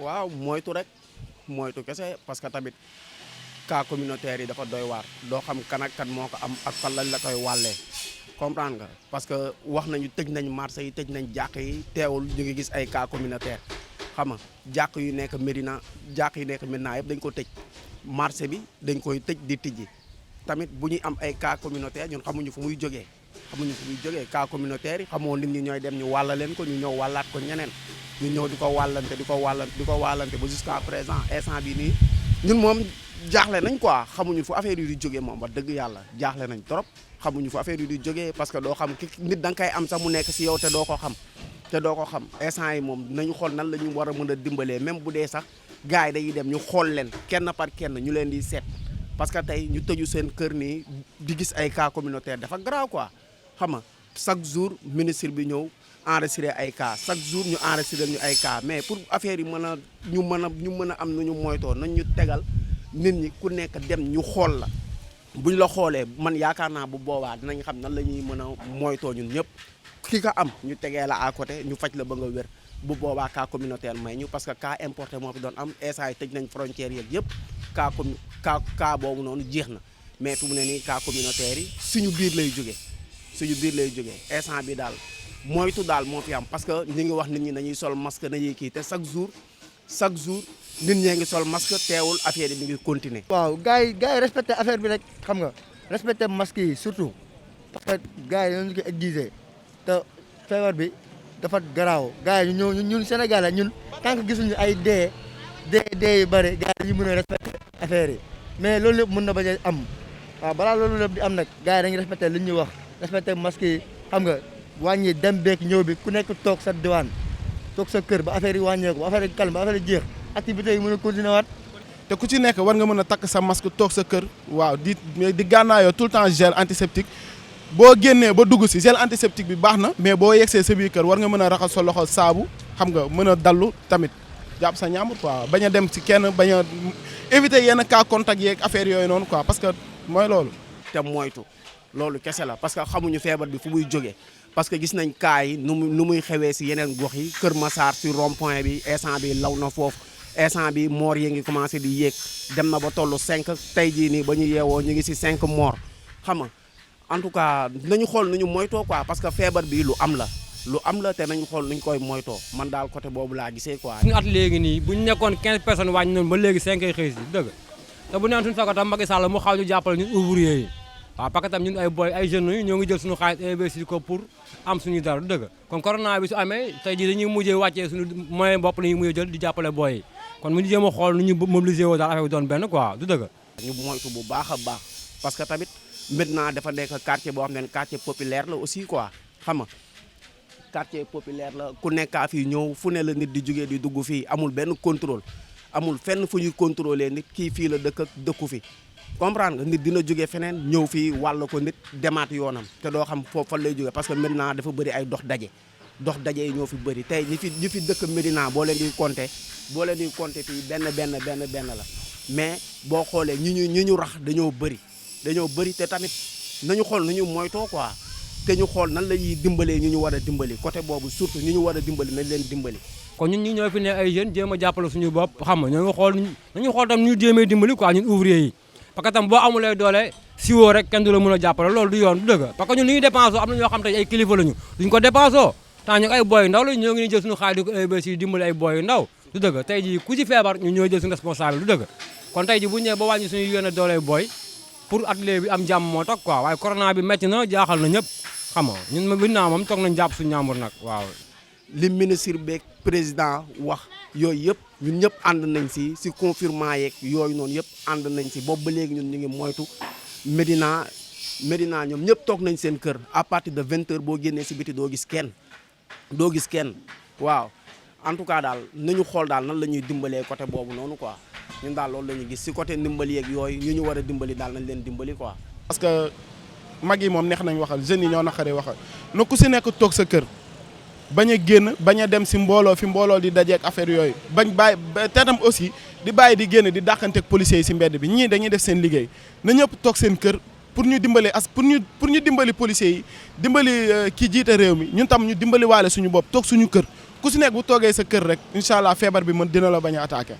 waaw moytu rek moytu kese parce que tamit cas communautaire yi dafa doy waar doo xam kan ak kan moo ko am ak fan lañ la koy wàllee comprendre nga parce que wax nañu tëj nañ marché yi tëj nañ jàq yi teewul ñu ngi gis ay cas communautaire xam nga jàq yu nekk Médina jàq yi nekk Médina yëpp dañ ko tëj marché bi dañ koy tëj di tijji tamit bu ñuy am ay cas communautaire ñun xamuñu fu muy jógee cas communautaire yi xamoo nit ñi ñooy dem ñu wàlla leen ko ñu ñëw wàllaat ko ñeneen ñu ñëw di ko wàllante ba jusqu'à présent instant bi nii ñun moom jaaxle nañ quoi xamuñu fu affaire yi di jógee moom wax dëgg yàlla jaaxle nañ trop xamuñu fu affaire yi di jógee parce que doo xam ki nit da nga koy am sax mu nekk si yow te doo ko xam instant yi moom nañu xool nan la ñu war a mën a dimbalee même bu dee sax gars yi dañuy dem ñu xool leen kenn par kenn ñu leen di seet parce que tey ñu tëju seen kër nii di gis ay cas communautaire dafa grave quoi xam nga chaque jour ministre bi ñëw enregistré ay cas chaque jour ñu enregistré ñu ay cas mais pour affaire yi ñu mën a am nu ñu moytoo nañ ñu tegal nit ñi ku nekk dem ñu xool la buñ la xoolee man yaakaar naa bu boobaa dinañ xam nan la ñuy mën a moytoo ñun ñëpp ki ko am ñu tegee la à côté ñu faj la ba nga wér bu boobaa cas communautaire may ñu parce que cas importé moo fi doon am instant yi tëj nañ frontières yeeg yëpp cas boobu noonu jeex na mais fu mu ne nii cas communautaire yi suñu biir lay jógee instant bi daal moytu daal moo fi am parce que ñi ngi wax nit ñi nañuy sol masque nañuy kii te chaque jour nit ñee ngi sol masque teewul affaire yi mi ngi continuer. waaw gars yi respecté affaire bi rek xam nga respecté masque yi surtout parce que gars yi ñoo ko exiger te feebar bi dafa garaaw gars yi ñun Sénégal ñun tant que gisuñu ay dee yu bëri gars yi dañu mën a respecté affaire yi mais loolu lépp mën na bañ a am waaw balaa loolu lépp di am nag gars yi dañuy respecté li ñuy wax respecté masque yi xam nga wàññi dem beek ñëw bi ku nekk toog sa diwaan toog sa kër ba affaire yi wàññeeku ba affaire yi calme ba affaire yi jeex activités yi mën a continuer waat. te ku ci nekk war nga mën a takk sa masque toog sa kër waaw di gànnaayoo tout le temps gel antiseptique boo génnee ba dugg si gel antiseptique bi baax na mais boo yegsee sa biir kër war nga mën a raxas sa loxo saabu xam nga mën a dallu tamit jàpp sa ñaambur quoi bañ a dem ci kenn bañ a éviter yenn cas contact yeeg affaire yooyu noonu quoi parce que mooy loolu. te moytu loolu kese la parce que xamuñu feebar bi fu muy jógee parce que gis nañ cas yi nu muy xewee si yeneen gox yi Kër Massar si rond point bi instant bi law na foofu instant bi moor yi ngi commencé di yéeg dem na ba tollu 5 tey jii nii ba ñu yeewoo ñu ngi si 5 moor xam nga en tout cas nañu xool nu ñu moytoo quoi parce que feebar bi lu am la te nañu xool nu ñu koy moytoo man daal côté boobu laa gisee quoi. suñu at léegi nii bu ñu nekkoon 15 personnes wàññi noonu ba léegi 5 ay xëy si dëgg te bu neen suñu sago tam Macky Sall mu xaw ñu jàppale ñun ouvrier yi waaw parce que tam ñun ay boy ay jeunes yi ñoo ngi jël suñu xaalis investir ko pour am suñu dara du dëgg kon corona bi su amee tey jii dañuy mujjee wàccee suñu moyen bopp la ñuy mujjee jël di jàppale boy yi kon mu ñu jéem a xool nu ñu mobiliser woo daal affaire bi doon benn quoi du dëgg. ñu moytu bu baax a baax parce que tamit maintenant dafa nekk quartier boo xam ne quartier populaire la aussi quoi xam nga quartier populaire la ku nekkaa fii ñëw fu ne la nit di jógee di dugg fii amul benn contrôle amul fenn fu ñuy contrôler nit kii fii la dëkk ak dëkku fi comprendre nga nit dina jógee feneen ñëw fii wàll ko nit demaat yoonam te doo xam foofu fan lay jógee parce que maintenant dafa bëri ay dox daje yi ñoo fi bëri tey ñi fi dëkk Médina boo leen di compter fii benn la mais boo xoolee ñi ñu rax dañoo bëri te tamit nañu xool nu ñu moytoo quoi te ñu xool nan la ñuy dimbalee ñu war a dimbali côté boobu surtout ñu war a dimbali nañ leen dimbali. kon ñun ñi ñoo fi ne ay jeunes jéem a jàppale suñu bopp xam nga ñoo ngi xool tam ñu jéemee dimbali quoi ñun ouvrier yi parce que tam boo amulee doole siwoo rek kenn du la mën a jàppale loolu du yoon du dëgg parce que ñun li ñuy dépensé am na ñoo xam te ay kilifa lañu duñ ko dépensé tant ñu ay boy yu ndaw la ñoo ngi jël suñu xaalis di ko investir dimbali ay boy yu ndaw du dëgg tey ji ku ci feebar ñu ñoo jël suñu responsable du dëgg kon tey ji bu ñu ñëwee ba wàññi suñu yéene doole boy pour atelier bi am jàmm moo tax quoi waaye corona bi métti na jaaxal na ñëpp xam nga ñun ma binnaa moom toog nañ jàpp suñu ñaambur nag waaw li ministre beeg président wax yooyu yëpp ñun ñëpp ànd nañ si confirmation yeeg yooyu noonu yëpp ànd nañ si boobu ba léegi ñun ñu ngi moytu Médina ñoom ñëpp toog nañ seen kër à partir de 20h boo génnee si biti doo gis kenn waaw en tout cas daal nañu xool daal nan la ñuy dimbalee côté boobu noonu quoi ñun daal loolu la ñuy gis si côté ndimbali yeeg yooyu ñu war a dimbali daal nañ leen dimbali quoi. parce que mag yi moom neex nañ waxal jeunes yi ñoo naqaree waxal na ku si nekk toog sa kër bañ a génn bañ a dem si mbooloo fi mbooloo di dajeek affaire yooyu bañ bàyyi te tam aussi di bàyyi di génn di dàqanteeg policiers yi si mbedd bi ñii dañuy def seen liggéey na ñëpp toog seen kër pour ñu dimbali pour ñu dimbali policiers yi dimbali kii jiite réew mi ñun tam ñu dimbali waale suñu bopp toog suñu kër ku si nekk bu toogee sa kër rek incha allah feebar bi dina la bañ a attaqué.